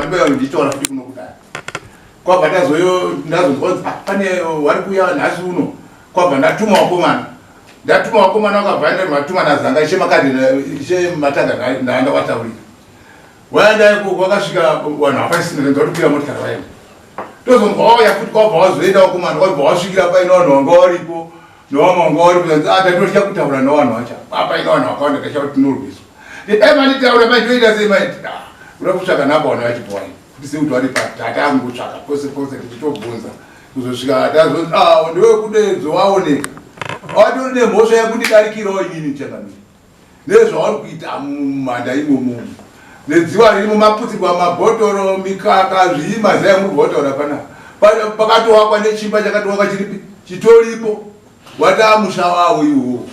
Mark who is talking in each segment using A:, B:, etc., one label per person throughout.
A: Ndobva ndichitaura futi kuno kudai. Kwabva ndazoyo ndazonzwa kuti ah, pane wari kuuya nhasi uno. Kwabva ndatuma wakomana. Ndatuma wakomana wakabva enda matuma nazanga ishe makadhi ishe matanga ndaenda wataurira. Waenda ikoko wakasvika vanhu hapasisina nzwa kukwira motikari vaenda. Tozonzwa wauya futi kwabva wazoenda wakomana kwabva wasvikira paine vanhu vanga varipo nevamwe vanga varipo zanzi ah tatotya kutaura nevanhu vacho apa paine vanhu vakawanda tacha kuti tinorwiswa. Dai manditaura mai toita sei mai ah uda kutsvaka namba vanhu vachibva waenda. Kuti sei kuti vari papi tatangotsvaka pose pose tichitobvunza kuzosvika tazonzi ah ndiwe kudedzo waoneka. Watori nemhosva yekundidarikirawo inini changamire. Nezvauri kuita mumhanda imomo nedziwa riri mumaputsirwa mabhotoro mikaka zvii mazai muri kubva pana pakatowakwa nechimba chakatowakwa chiripi chitoripo wataa musha wavo iwowo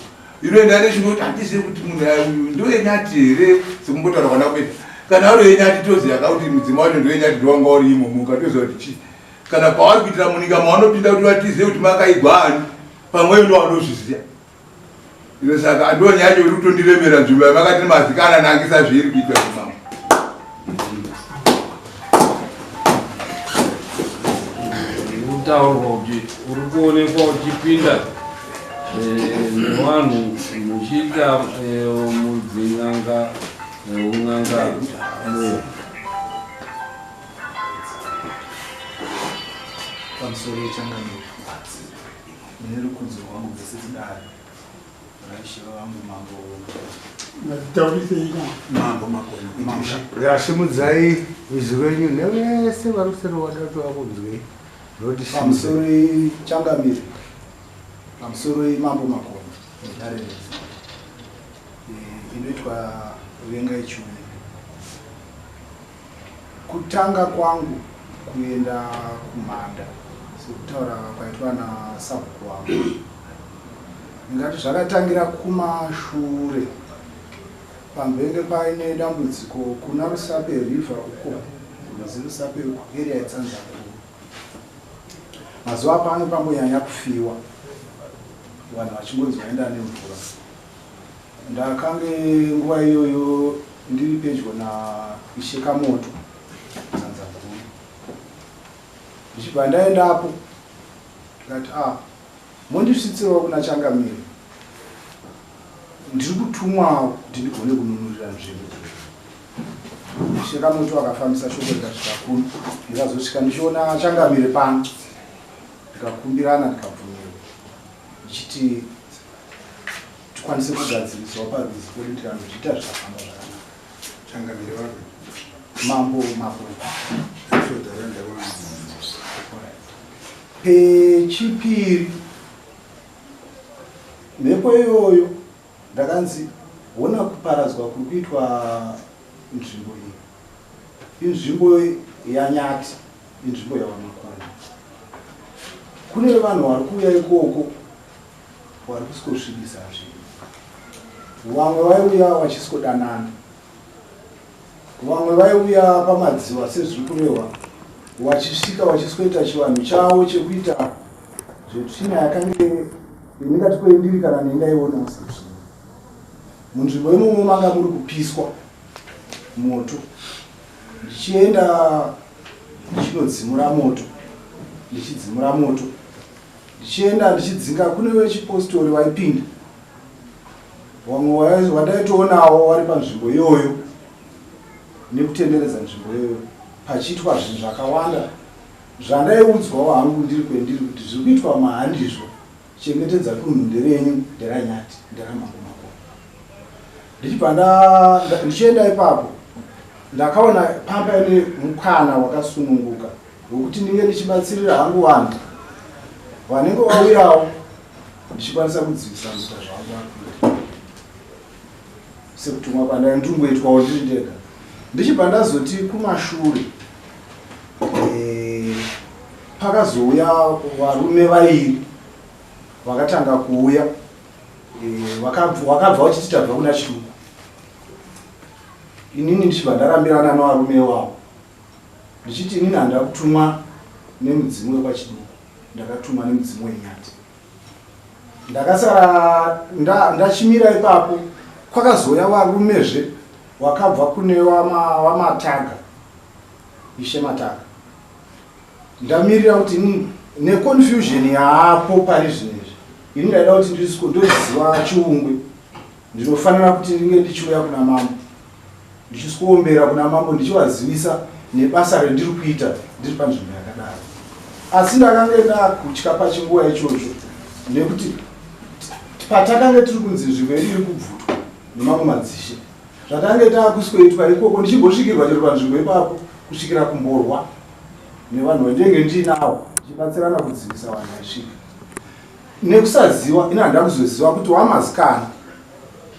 A: inoenda nechingoti handizivi kuti munhu uyu ndoyenyati here sekumbotaura kwandakuita kana uri yenyati toziva ka kuti mudzima wacho ndoyenyati ndowanga uri imomo ukatoziva kuti chii kana pavari kuitira munyika mavanopinda kuti vatizive kuti makaigwa ani pamweyo ndovanozviziva Ino saka ndo nyaya yacho iri kutondiremera nzvimbo yamakati mazikana nangisa zveiri kuitwa izvi mambo.
B: Kutaurwa kuti uri kuonekwa uchipinda eh, nevanhu muchiita eh, mudzin'anga eh, un'anga
C: pamusoro yechangamire Mune rukudzo rwangu dzese dzidare raishe vangu mambo.
D: Ngatitaurisei
A: mambo Makoni.
E: Rasimudzai izwi renyu nevese vari kuseri vada kuti vakunzwei. Roti
C: Pamusoro changamire. Pamusoro mambo Makoni nedare rese. Eh, inoitwa Venga Ichiuye. Kutanga kwangu kuenda kumhanda sekutaura kwaitwa nasabhuku wangu ndingati zvakatangira kumashure pambenge paine dambudziko kuna Rusape River uko kunonzi Rusape uko area yeTsanzakuru. Mazuva pano pambonyanya kufiwa vanhu vachingonzi vaenda nemvura. Ndakange nguva iyoyo ndiri pedyo naIshe Kamoto Tsanzaguru. Ndichibva ndaendapo ndikati ah mondisvitsirawo kuna Changamire ndiri kutumwawo kuti ndigone kununurira nzvimbo. Ishe Kamoto akafambisa shoko rikasvika kuno ndikazosvika ndichiona Changamire pano ndikakumbirana ndikabvumirwa ndichiti tikwanise kugadzirisawo parwizi pedu tikanozviita zvikafamba zvakanaka.
D: Changamire wapi?
C: Mambo Makuva. Pechipiri mhepo iyoyo ndakanzi hona kuparadzwa kuri kuitwa nzvimbo iyi inzvimbo yanyati inzvimbo yavamakoni kune vanhu vari kuuya ikoko Wari kusvikosvibisa zvinhu. Vamwe vaiuya vachisikodanana. Vamwe vaiuya pamadziwa sezviri kurehwa vachisvika vachisikoita chivanhu chavo chekuita zvetsvina yakange indingati kwendiri kana nendaionawo setsvina. Munzvimbo imomo manga muri kupiswa moto ndichienda ndichinodzimura moto ndichidzimura moto Ndichienda ndichidzinga kune vechipostori vaipinda vamwe vandaitoonawo vari panzvimbo iyoyo nekutenderedza nzvimbo iyoyo pachiitwa zvinhu zvakawanda zvandaiudzwawo hangu ndiri kwendiri kuti zviri kuitwa mahandizvo chengetedza dunhu nderenyu nderanyati nderamambo makoni ndichibva ndichienda ipapo ndakaona pamba ine mukana wakasununguka wekuti ndinge ndichibatsirira hangu vanhu vanenge vawirawo ndichikwanisa kudzivisa kuita zvangu vakuita sekutumwa kwandai ndingoitwawo ndiri ndega ndichibva ndazoti kumashure eh, pakazouya varume vairi vakatanga kuuya eh, wakabva vachiti tabva kuna chiduku inini ndichibva ndarambirana nevarume wavo ndichiti inini handina kutumwa nemudzimu wekwachiduku ndakatumwa nemudzimu wenyati ndakasara ndachimira ipapo kwakazouya varumezve wakabva kune wamataga Ishe Mataka. Ndamirira kuti inini neconfusion yaapo pari zvino izvi, ini ndaida kuti ndisiko ndoziva chiungwe, ndinofanira kuti ndinge ndichiuya kuna mambo ndichisikuombera kuna mambo ndichivazivisa nebasa rendiri kuita ndiri panzvimbo yakadaro. Asi ndakange ndakutya pachinguva ichocho nekuti patakange tiri kunzi nzvimbo yedu iri kubvutwa nemamwe madzishe, zvatange takusweitwa ikoko ndichimbosvikirwa chero panzvimbo ipapo kusvikira kumborwa nevanhu vandenge ndiinawo tichibatsirana kudzivisa vanhu vaisvika nekusaziva. Ini handida kuzoziva kuti wamazikana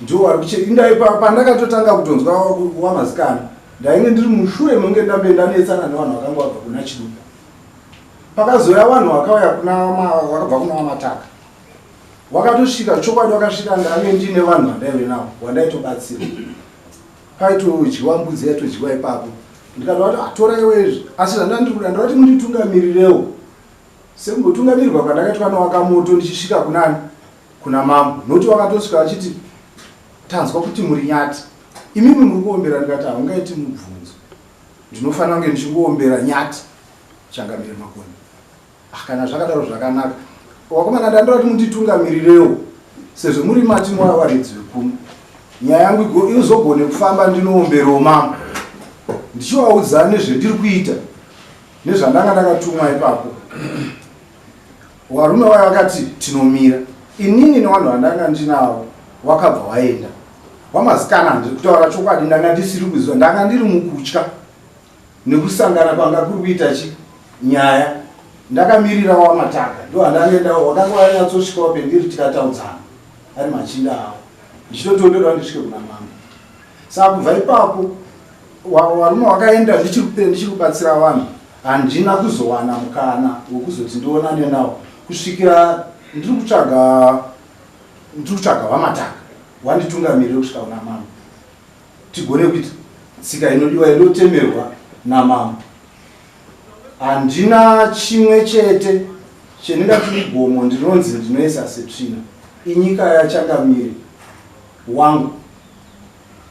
C: ndiwo wari kuche indai pandakatotanga kutonzwa wamazikana ndainge ndiri mushure munge ndambe ndanetsana nevanhu vakanga vabva kuna Chiduku. Pakazouya vanhu vakauya kuna vakabva kuna Wamataka, wakatosvika chokwadi, wakasvika ndange ndiine vanhu vandaive navo wandaitobatsira, paitodyiwa mbudzi yaitodyiwa ipapo. Ndikatoa kuti atora iwe izvi, asi zvandandiri kuda ndava kuti munditungamirirewo sekumbotungamirirwa kwandakaitwa nowakamoto ndichisvika kunani, kuna mambo, nokuti wakatosvika vachiti tanzwa kuti muri nyati imimi muri kuombera. Ndikati haungaiti mubvunzo, ndinofanira kunge ndichingoombera nyati Changamire Makoni. Ah, kana zvakadaro zvakanaka wakomana, ndandira kuti munditungamirirewo sezvo muri mati mwawaridzi vekuno, nyaya yangu izogone kufamba, ndinoomberawo mambo ndichivaudza nezvendiri kuita nezvandanga ndakatumwa ipapo. Varume vaya vakati tinomira, inini nevanhu vandanga ndinavo wakabva waenda wamazikana. Handiri kutaura chokwadi, ndanga ndisiri kuziva, ndanga ndiri mukutya nekusangana kwanga kuri kuita chi nyaya. Ndakamirira wamataka ndo handangendawo, wakanga wanyatsosvikawo pendiri tikataudzana ari machinda avo, ndichitotonderwa ndisvike kuna mambo. Saka kubva ipapo varume wakaenda, ndichiri kubatsira vanhu. Handina kuzowana mukana wekuzoti ndionane nawo kusvikira ndiri kutsvaga vamataka wanditungamirire kusvika kuna mambo, tigone kuita tsika inodiwa inotemerwa namambo. Handina chimwe chete chendingati mugomo ndinonzi ndinoisa setsvina. Inyika yachangamire wangu,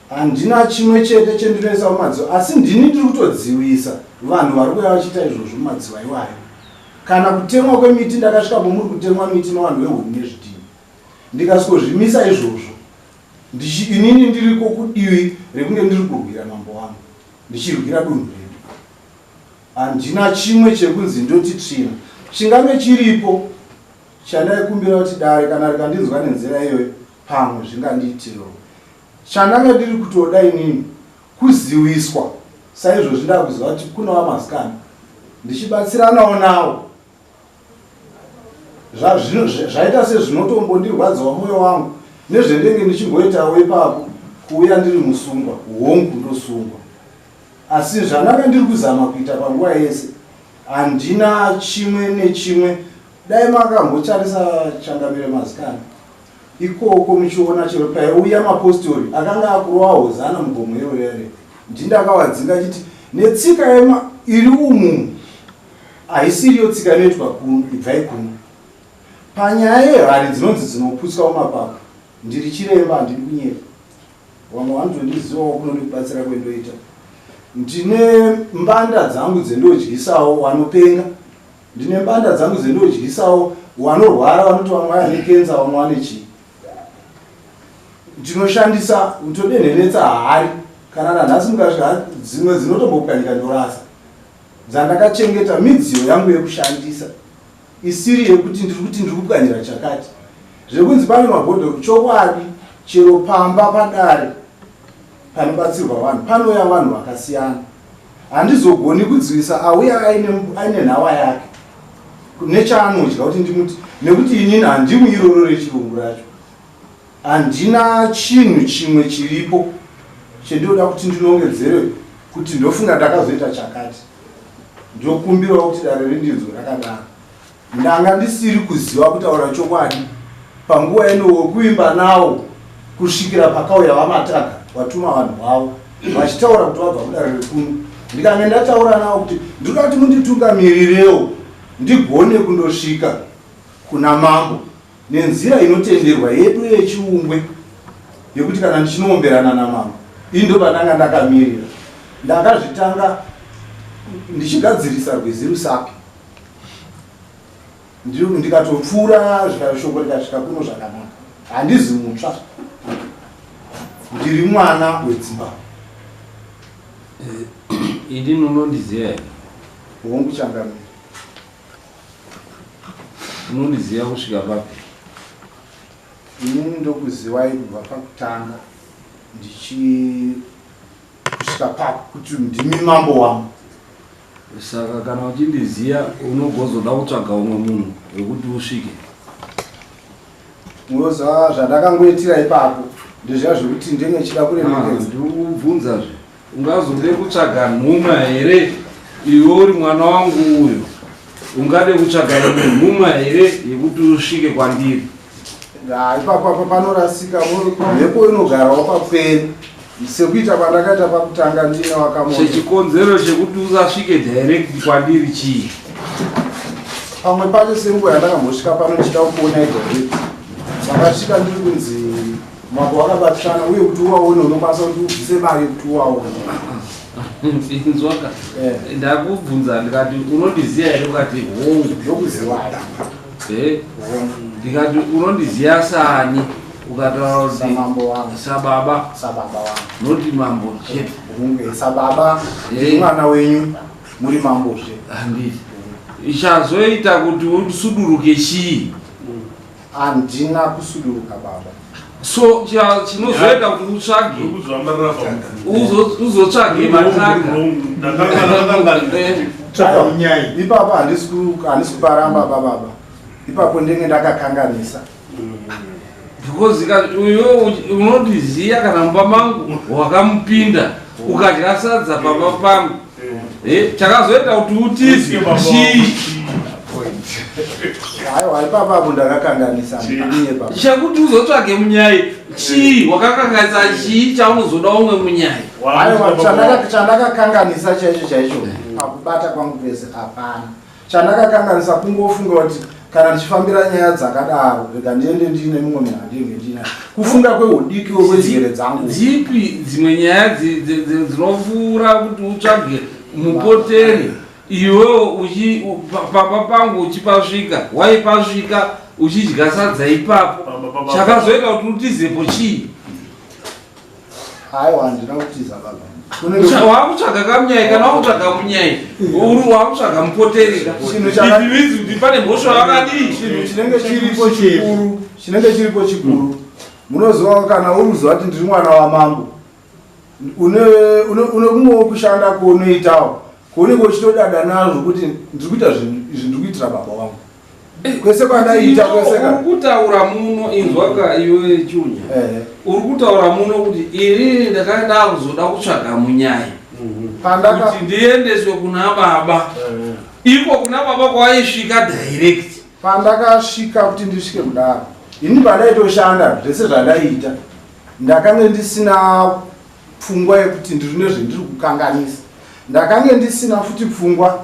C: handina chimwe chete chendinoisa mumadziva, asi ndini ndiri kutodziwisa vanhu vari kuuya vachiita izvozvo mumadziva iwayo. Kana kutemwa kwemiti, ndakasvika pomuri kutemwa miti nevanhu vehuni nezvidhini, ndikasvikozvimisa izvozvo. Inini ndiriko kudivi rekunge ndiri kurwira mambo wangu, ndichirwira dunhu redu. Handina chimwe chekunzi ndoti tsvina chingange chiripo chandaikumbira kuti dare kana rikandinzwa nenzira iyoyo pamwe zvingandiitirewo. Chandanga ndiri kutoda inini kuziwiswa saizvozvi ndakuziva kuti kuna vamasikana ndichibatsiranawo nawo. Zvaita sezvinotombondirwadzawo mwoyo wangu nezvendenge ndichimboitawo ipapo, kuuya ndiri musungwa. Hongu, ndosungwa, asi zvandanga ndiri kuzama kuita panguva yese handina chimwe nechimwe. Dai makambotarisa changamire mazikana ikoko muchiona chero paiuya mapostori akanga akurova hozana mugomo iro rere, ndindakawadzinga chiti netsika yema iri umu haisiriyo tsika inoitwa kuno, ibvai kuno. Panyaya yehari dzinonzi dzinoputswa mumapako, ndiri chiremba, handidi kunyepa, vamwe vanotondizivawo kuno nekubatsira kwendoita. Ndine mbanda dzangu dzendodyisawo wanopenga, ndine mbanda dzangu dzendodyisawo wanorwara, vanoti vamwe vane kenza, vamwe vane chii. Ndinoshandisa kutodenhenetsa hari, kana nanhasi mukasvika dzimwe dzinotombopwanyika ndorasa dzandakachengeta, midziyo yangu yekushandisa isiri yekuti ndiri kuti ndiri kupwanyira chakati. Zvekunzi pane mabhodhoro, chokwadi, chero pamba padare panobatsirwa vanhu panouya vanhu vakasiyana, handizogoni kudzivisa auya aine nhawa yake nechaanodya kuti ndimuti, nekuti inini handimu iroro rechirungu racho. Handina chinhu chimwe chiripo chendinoda kuti ndinongedzere kuti ndofunga ndakazoita chakati. Ndokumbirawo kuti dare rindinzwe rakadaro. Ndanga ndisiri kuziva kutaura chokwadi panguva ino wekuimba nawo kusvikira pakauya vaMataga vatuma vanhu vavo vachitaura kuti vabva kudare rekuno. Ndikange ndataura navo kuti ndinoda kuti munditungamirirewo ndigone kundosvika kuna mambo nenzira inotenderwa yedu yechiungwe yekuti kana ndichinoomberana namambo, ini ndo pandanga ndakamirira. Ndakazvitanga. Ndichigadzirisa rwizi Rusape, ndikatopfuura shoko rikasvika kuno zvakanaka. Handizi mutsva, ndiri mwana weDzimbabwe.
B: Inini unondiziva here?
C: Hongu changamire.
B: Unondiziva kusvika papi?
C: Inini ndokuzivai kubva pakutanga ndichi kusvika papo kuti ndimi mambo wangu.
B: Saka kana uchindiziva unogozoda kutsvaga umwe munhu wekuti usvike.
C: Munoziva zvandakangoitira ipapo ndezviya zvekuti ndenge ndichida kuremekedza.
B: Ndikubvunzazve, ungazode kutsvaga nhumwa here iwe uri mwana wangu uyo? Ungade kutsvaga imwe nhumwa here yekuti usvike kwandiri?
C: Ipapo apo panorasika, mhepo inogarawo papwere sekuita kwandakaita pakutanga ndine wakamona.
B: Chechikonzero chekuti usasvike direct kwandiri chii?
C: Pamwe pacho senguva yandakambosvika pano ndichida kuona direct, ndakasvika ndiri kunzi mambo wakabatirana, uye kuti uwaone unokwanisa kuti ubvise mari yekuti uwaone.
B: Inzwaka, ndakubvunza ndikati unondiziva here, ukati hongu.
C: Ndokuziva.
B: Ndikati unondiziva sani, ukataura kuti
C: Samambo wangu.
B: Sababa.
C: Sababa wangu.
B: Noti mambo chete.
C: Hunge sababa, ndiri mwana wenyu, muri mambozve.
B: Handiti chazoita kuti usuduruke chii?
C: Handina kusuduruka baba.
B: So chinozoita kuti utsvage uzotsvage mataka.
C: Ipapo handisi kuparamba bababa, ipapo ndenge ndakakanganisa.
B: Because uyo unondiziva kana mumba mangu wakamupinda ukadya sadza pamba pangu, chakazoita kuti utize chii?
C: Aiwa, ipapo apo ndakakanganisa ndiye baba.
B: Chekuti uzotsvage munyai chii? Wakakanganisa chii chaunozoda umwe munyai?
C: Aiwa, chandakakanganisa chaicho chaicho pakubata kwangu kwese hapana chandakakanganisa, kungofunga kuti kana ndichifambira nyaya dzakadaro rega ndiende ndiine mumwe munhu andinge ndinaye, kufunga kwehudikiwo kwenzere dzangu.
B: Dzipi dzimwe nyaya dzinopfuura kuti utsvage mupoteri iwewo pamba pangu uchipasvika, waipasvika uchidya sadza ipapo, chakazoita kuti utizepo chii?
C: Aiwa, handina kutiza baba.
B: Wakutsvaga kamunyai, kana wakutsvaga munyai uri wakutsvaga mupoteri ka.
C: Chinhu
B: It means kuti pane mhosva wakadii?
C: Chinhu chinenge chiripo chikuru, chinenge chiripo chikuru, munoziva kana uri kuziva kuti ndiri mwana wamambo, une kumwewo kushanda kwaunoitawo kwaunenge uchitodada nazvo kuti ndiri kuita zvinhu izvi, ndiri kuitira baba vangu kwese kwandaiita kwese
B: Uri kutaura muno, inzwaka iwe Chunya, uri kutaura muno kuti inini ndakada kuzoda kutsvaga munyai
C: Pandaka
B: kuti ndiendeswe kuna baba, iko kuna baba kwawaisvika direct.
C: Pandakasvika kuti ndisvike kudaro, ini pandaitoshanda zvese zvandaiita ndakange ndisina pfungwa yekuti ndiri nezvendiri kukanganisa, ndakange ndisina futi pfungwa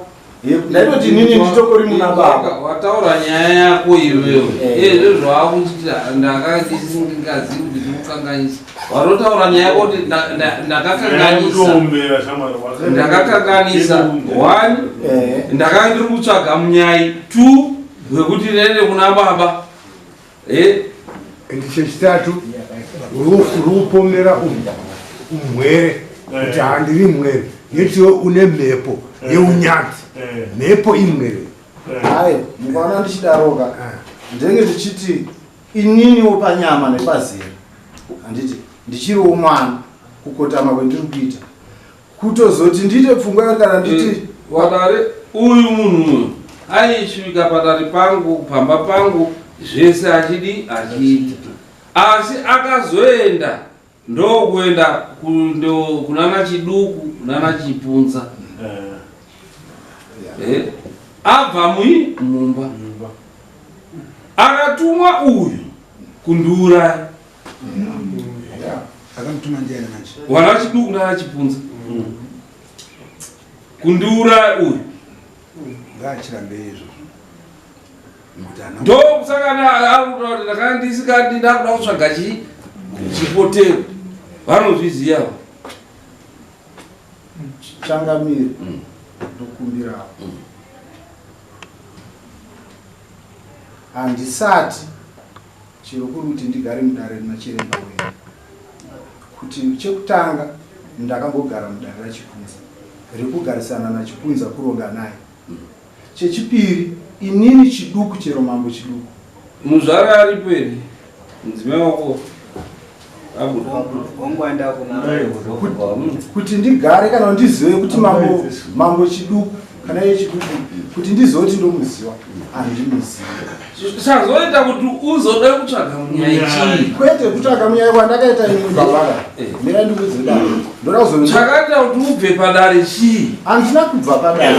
C: ndaitoti inini nditongori muna baba.
B: Wataura nyaya yako iwewe. Izvo zvawakuti ndakasingazivi kuti ndikukanganisa, watotaura nyaya yako kuti ndakakanganisa, ndakakanganisa one, ndakanga ndiri kutsvaga munyai, two, wekuti ndiende kuna baba.
E: And chechitatu, uri kupomera umwere kuti handiri mwere, yetiwe une mhepo yeunyati, mhepo imwere.
C: Hai, mukaona ndichidaroka ndenge ndichiti ininiwo panyama nepazera handiti ndichiriwo mwana, kukotama kwendiri kuita kutozoti ndiite pfungwa yekuti kana nditi
B: Wadare, uyu munhu uyu aisvika padare pangu, pamba pangu, zvese achidi achiita, asi akazoenda ndokuenda kunana Chiduku nana Chipunza. Abva mui mumba akatumwa uyu kundiuraya.
D: Akamutuma ndiani manje?
B: Wana Chiduku nana Chipunza kundiuraya uyu.
D: Ngaachirambe izvozvo nekuti ana
B: Ndokusakana arikuta kuti ndakanga ndisikadi, ndakuda kutsvaga chipotero, vanozviziva.
C: Changamire. Ndokumbirawo. Handisati chero kuri kuti ndigare mudare nachiremba wenyu. Kuti chekutanga ndakambogara mudare raChipunza rekugarisana naChipunza kuronga naye. Chechipiri inini Chiduku chero mambo Chiduku.
B: Muzvare aripo here? Mudzimai wako abuda.
C: Kuti ndigare kana ndizive kuti mambo mambo Chiduku kana iye Chiduku kuti ndizive kuti ndomuziva handimuzivi.
B: Chazoita kuti uzode kutsvaga munyai chii?
C: Kwete kutsvaga munyai kwandakaita ini baba. Mira ndikudze dare. Ndoda kuzo
B: Chakaita kuti ubve padare chii?
C: Handina kubva padare.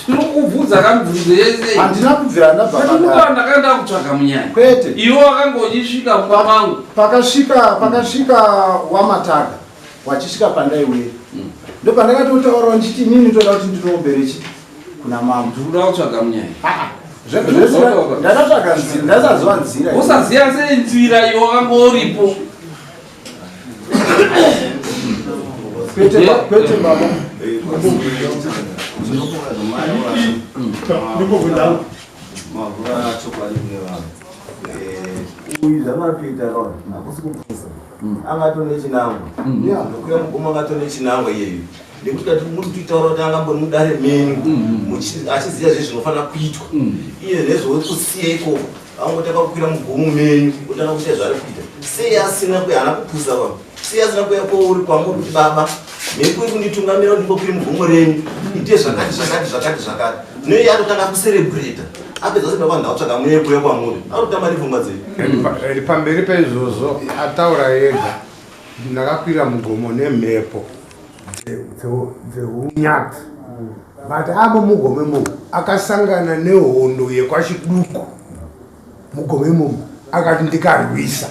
B: Tinokubvunza kamibvunzo yese.
C: Handina kubvira ndabva
B: padare. Ndakaenda kutsvaga munyai.
C: Kwete.
B: Iwe wakanga uchisvika mumba mangu.
C: Pakasvika pakasvika wamataka wachisvika pandaiwira. Ndopandakatotaurawo ndichiti inini ndoda kuti ndinoombere chi kuna mambo.
B: Ndikuda kutsvaga munyai.
C: Ndakatsvaga nzira, ndasaziva nzira.
B: Usaziva sei nzira iwe wakanga uripo?
C: Kwete kwete baba.
F: Mavhura chokwadi kune vanhu. Uyu zvamapita kaona hakusi kupusa. Angatone chinangwa. Ndokuya mukoma angatone chinangwa iyeyu. Nekuti kati muri kutoitaura kuti angambori mudare menyu achiziva zve zvinofanira kuitwa. Iye nezvekusiya ikoko angotanga kukwira mugomo menyu otanga kuita zvaari kuita. Sei asina kuya haana kupusa vanhu. Sei asina kuya kwauri kwamuri kuti baba mhepo iri kunditungamira kuti ndimbokwire mugomo renyu ite zvakati zvakati zvakati zvakati. Nei atotanga kuserebreta apedza sei baba ndakutsvaga mweya kuuya kwamuri arikutamba nepfungwa dzenyu.
E: Pamberi peizvozvo ataura ega ndakakwira mugomo nemhepo dzeunyati but amo mugomo imomo akasangana nehondo yekwaChiduku mugomo imomo akati ndikarwisa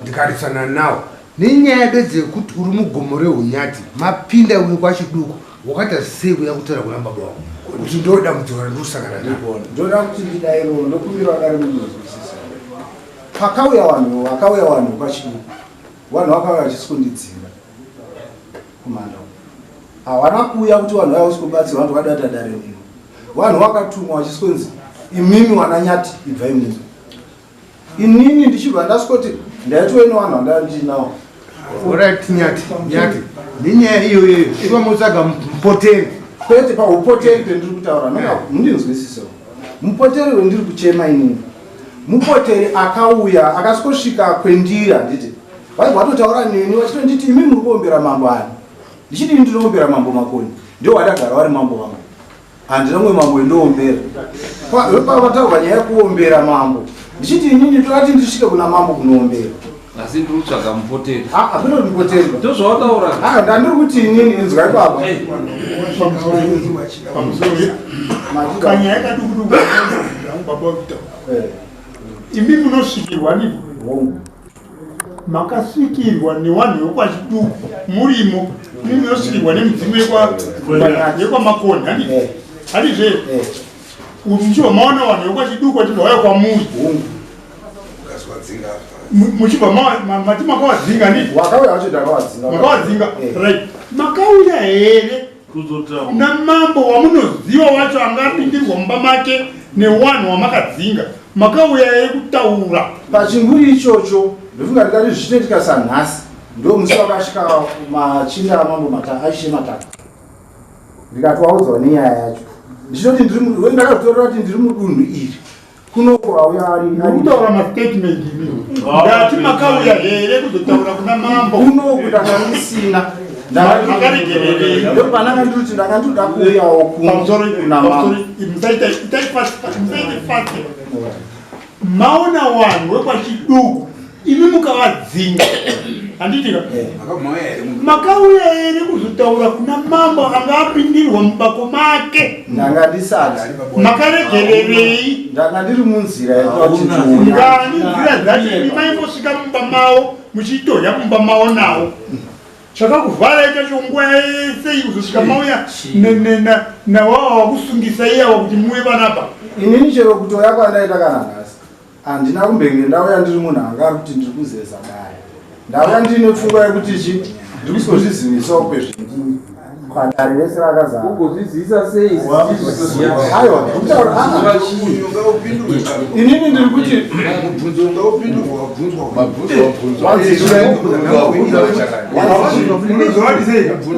E: ndikarwisana nawo nenyaya bedzi yekuti uri mugomo reunyati mapinda uye kwaChiduku wakaita sei kuya kutaura kuna baba wako kuti ndo dambudziko randiri kusangana naro.
C: Ndoda kuti ndidairewo ndokumbirawo dare mundinzwisise. Pakauya vanhu vakauya vanhu kwaChiduku vanhu vakauya vachisi kundidzinga kumanda uku. Havana kuuya kuti vanhu vaya vasi kubatsirwa vanhu vakadata dare rino. Vanhu vakatumwa vachisi kunzi imimi wananyati ibvai muno. Inini ndichibva ndasvikoti ndaitove nevanhu vandanga ndinawo.
E: Alright Nyati, Nyati. Nenyaya iyoyo shuwa motsvaga mupoteri.
C: Kwete paupoteri pendiri kutaura, noda mundinzwisisewo. Mupoteri wendiri kuchema inini. Mupoteri akauya akasvikosvika kwendiri handiti. Vaibva vatotaura neni vachitonditi imi muri kuombera mambo ani? Ndichiti ini ndinoombera mambo Makoni. Ndiwo wadagara vari mambo vangu. Handina mumwe mambo wendoombera. Pavataurwa nyaya yekuombera mambo. Ndichiti inini ndodati ndisvike kuna mambo kunoombera.
B: Asi ndiri kutsvaga mupoteri.
C: Ah, hakuna mupoteri.
B: Ndozvawataura.
C: Ah, ndandiri kuti inini inzwai baba.
G: Kanyaya kaduku duku baba Victor. Imi munosvikirwa niko? Makasvikirwa newanhu vekwaChiduku murimo. Imi munosvikirwa nemudzimu yekwaMakoni handizvo? Handizvo? Muchibva maona vanhu vekwaChiduku vachibva vauya kwamuri. Muchibva mati makawadzinga ndizvo?
C: Wakauya wacho ndakawadzinga.
G: Makawadzinga. Right. Makauya here kuna mambo wamunoziva wacho anga apindirwa mumba make newanhu wamakadzinga? Makauya here kutaura?
C: Pachinguri ichocho ndofunga ndikati zvichitoitika sanhasi ndo musi wakasvika machinda amambo Mataka aishe Mataka. Ndikatovaudzawo nenyaya yacho. Ndichitoti ndiri ndakazvitorera kuti ndiri mudunhu iri. Kunoko auya ari
G: kutaura mastatement imi. Ndati makauya here kuzotaura kuna mambo?
C: Kunoku ndanga ndisina.
G: Makaregererei?
C: Ndopananga ndiri kuti ndanga ndinoda kuuyawo
G: kuno kuna mambo. Musaite itai fast musaite fast. Maona wanhu wekwaChiduku imi mukavadzinga handitika makauya here kuzotaura kuna mambo anga apindirwa mubako make?
C: Ndanga ndisati.
G: Makaregererei?
C: Ndanga ndiri munzira yekuti
G: ngani nzira dzacho imi maimbosvika mumba mavo muchitorya mumba mavo nawo chakakuvharai chacho nguva yese iyi kuzosvika mauya nawawa wakusungisa iyawa kuti muuye panapa.
C: Inini chero kutouya kwandaita kana nhasi handina kumbenge ndauya ndiri munhu anga ari kuti ndiri kuzeza dare. Ndauya ndine pfungwa yekuti chi ndiri kuzozvizivisawo kwezvendiri. Padare rese rakazara.
B: Ugozvizivisa sei?
C: Aiwa, ndikutaura inini ndiri kuti
D: mubvunzo ungaupindurwa wabvunzwa.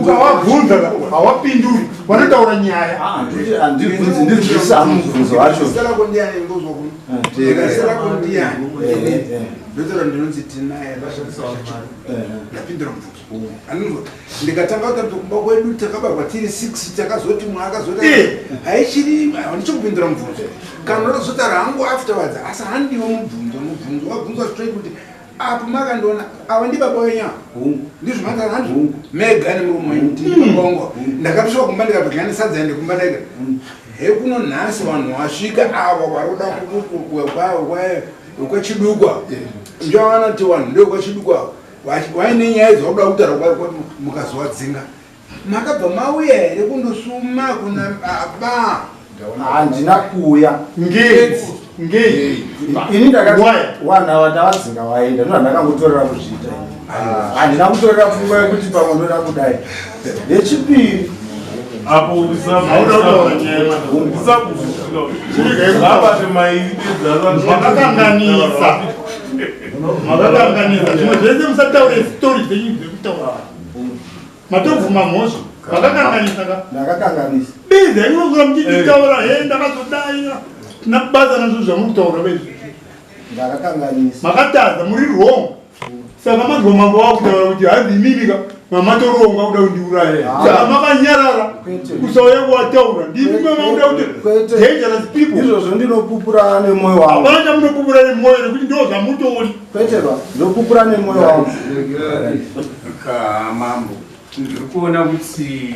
G: Ukawabvunza hawapinduri, vanotaura nyaya.
C: Handibvunzi, ndibvisa mubvunzo wacho.
D: Zita rako ndiani? Ngozwa kuno. Zita rako ndiani? Ndotaura ndinonzi Tinaye. Ndapindura mubvunzo. Anonzwa ndikatanga kutaura kuti kumba kwedu takabarwa tiri 6, takazoti mwe akazoti haichiri handichokupindura mubvunzo. Kana unozotaura hangu afterwards, asi handiwo mubvunzo. Mubvunzo wabvunzwa straight kuti apo makandiona ava ndibaba wenyu ava. Ndizvo mataura hanzvo mega nemurume wenyu kuti ndibaba wangu. Ndakapiswa kumba ndikabva nesadza ende kumba ndega. Hekuno nhasi vanhu vasvika avo vari kuda kwechidukwa, ndovanoti vanhu ndokwechidukwa vaine nyaya dzakuda kutaura, mukazowadzinga makabva mauya here kundosuma kuna baba?
C: Handina kuuya.
G: Ngei? Ngei?
C: Ini ndakati wanhu ava ndavadzinga vaenda, ndo zvandakangotorera kuzviita. Handina kutorera pfungwa yekuti pamwe ndoda kudai. Yechipiri,
H: apo usabate
G: Makakanganisa, makakanganisa zvimwe zvese. Musataure story dzenyu dzekutaura, matobvuma mhosva, makakanganisa ka.
C: Ndakakanganisa.
G: Biza inozora muchichitaura he ndakazodai, tina basa nazvo zvamuri kutaura vezvo.
C: Ndakakanganisa.
G: Makatadza, muri wrong. Saka manzwa mambo wakutaura kuti hanzi imimi ka mamatoronga kuda kundiuraya, saka makanyarara kusauya kuwataura. Ndimi mamakuda kuti dangerous people.
C: Izvozvo ndinopupura nemwoyo wangu.
G: Hapana chamunopupura nemwoyo nekuti ndo zvamutori.
C: Kwete ba, ndopupura nemwoyo wangu.
I: Mambo, ndiri kuona kuti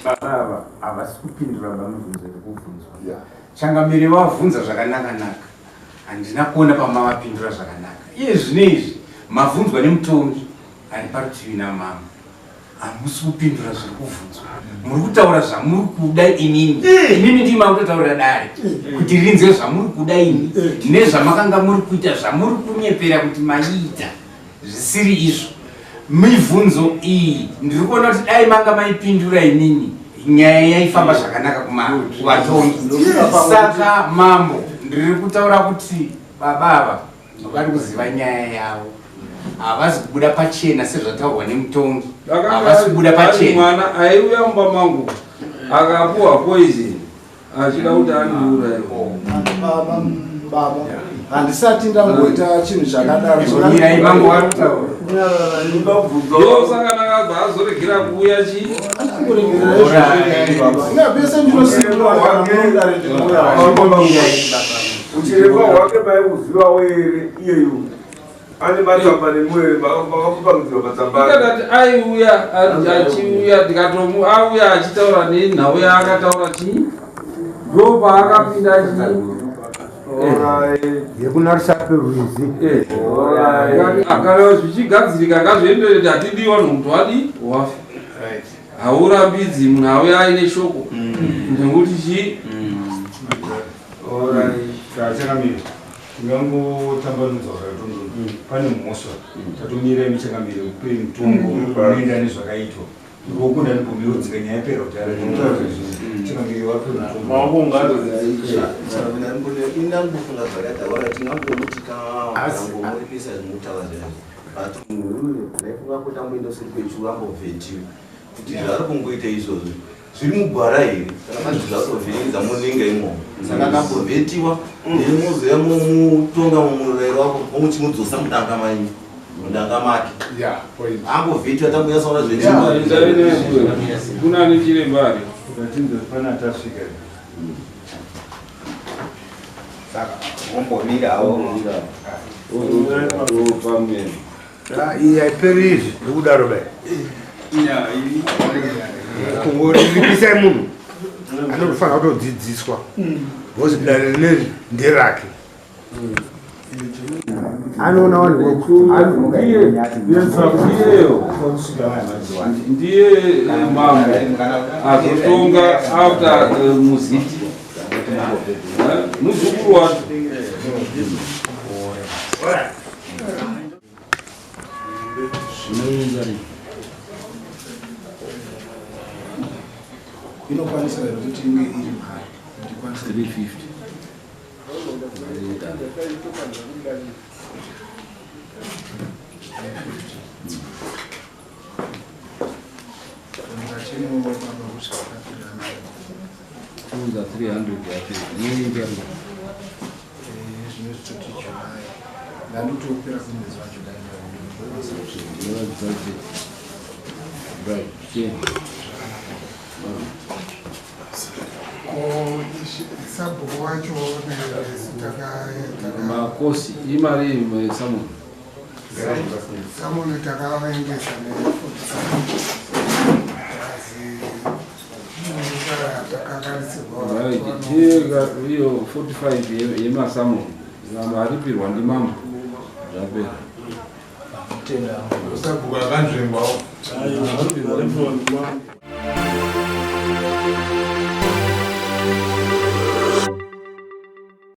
I: baba ava havasi kupindura pamibvunzo iri kubvunzwa. Changamire vavhunza zvakanaka-naka, handina kuona pamavapindura zvakanaka. Iye zvino izvi mavhunzwa nemutongi ari parutivi namama, hamusi kupindura zviri kubvunzwa. Muri kutaura zvamuri kuda imimi. Imimi ndii makutotaurira dare kuti rinzwe zvamuri kuda imi nezvamakanga muri kuita, zvamuri kunyepera kuti maiita zvisiri izvo. Mibvunzo iyi ndiri kuona kuti dai manga maipindura imimi, nyaya yaifamba zvakanaka kuvatongi. Saka mambo, ndiri kutaura kuti baba ava vari kuziva nyaya yavo, havasi kubuda pachena sezvataurwa nemutongi, havasi kubuda pachena.
B: Mwana aiuya mumba mangu akapuwa poison achida kuti andiuraye.
C: Baba, baba, handisati ndamboita chinhu chakadaro.
I: Mirai, mambo vari kutaura.
B: Ndosaka ndakabva azoregera kuuya chi.
C: Pese ndinosimuka kana munodare ndinouya.
J: Uchiremba hwake maikuzivawo here? Iyeyo ane matsamba nemuere makamupangidzira matsamba ake.
B: Ndakati aiuya, achiuya ndikatomu auya achitaura nenhau yaakataura chii, ndo paakapinda chii.
E: Yekunarisa perwizi.
B: Kana zvichigadzirika ngazvienderere, hatidiwa nhumuntu wadi wafa, haurambidzi munhu auya aine shoko nekuti chii.
K: Changamire, tingangotambanudza katondo pane mhosva. Tatomira imi changamire kupe mutongo unoenda nezvakaitwa. Rokunda nibvumiro nyaya yapera kudhara. Changamire wape mutongo.
F: Indangofunga zvakaita ora tingangomuti kangomuripisa zvimutaura zvaizvo, but munhu ndaifunga kuti amboenda usiri kwechuru, ambovhetiwa kuti zvaari kungoita izvozvo zviri mugwara here, kana manje zvatovhiringidza muninga imomo. Saka akambovhetiwa, then mozoya momutonga mumurayiro wako, momuchimudzosa mudanga manyu, mudanga make. Ambovhetiwa tambonyasaona.
B: Kuna ane chiremba ari?
K: Pana tasvika.
I: Saka wombomirawo.
B: Pamene.
E: Iyi haiperi izvi nekudaro bai kungoripisai munhu anofanira kutodzidziswa because dare rineri nderake, anoona vanhu.
B: Ndiyeyo ndiye mambo azotonga after muziti. Muzukuru wacho.
C: Inokwanisa here kuti inge iri mari ndikwanise
B: 350.
C: Ndikachemo baba kusvika tapera nayo.
B: Kuunza 300 yacho inoita.
C: Zvino toti July, ndandotopera kumwedzi waJuly.
B: Inoratidza kuti right chii?
L: Ko sabhuku wacho nesu
B: Makosi imari samunhu.
L: Samuni takavaendesa ne45 asi takakanganisirwa.
B: Right, tiye iyo 45 yemasamuni vanhu aripirwa ndimambo, zvapera.
C: Tenda.
A: Sabhuku akanzvengwawo.
H: Aripirwa ndimambo.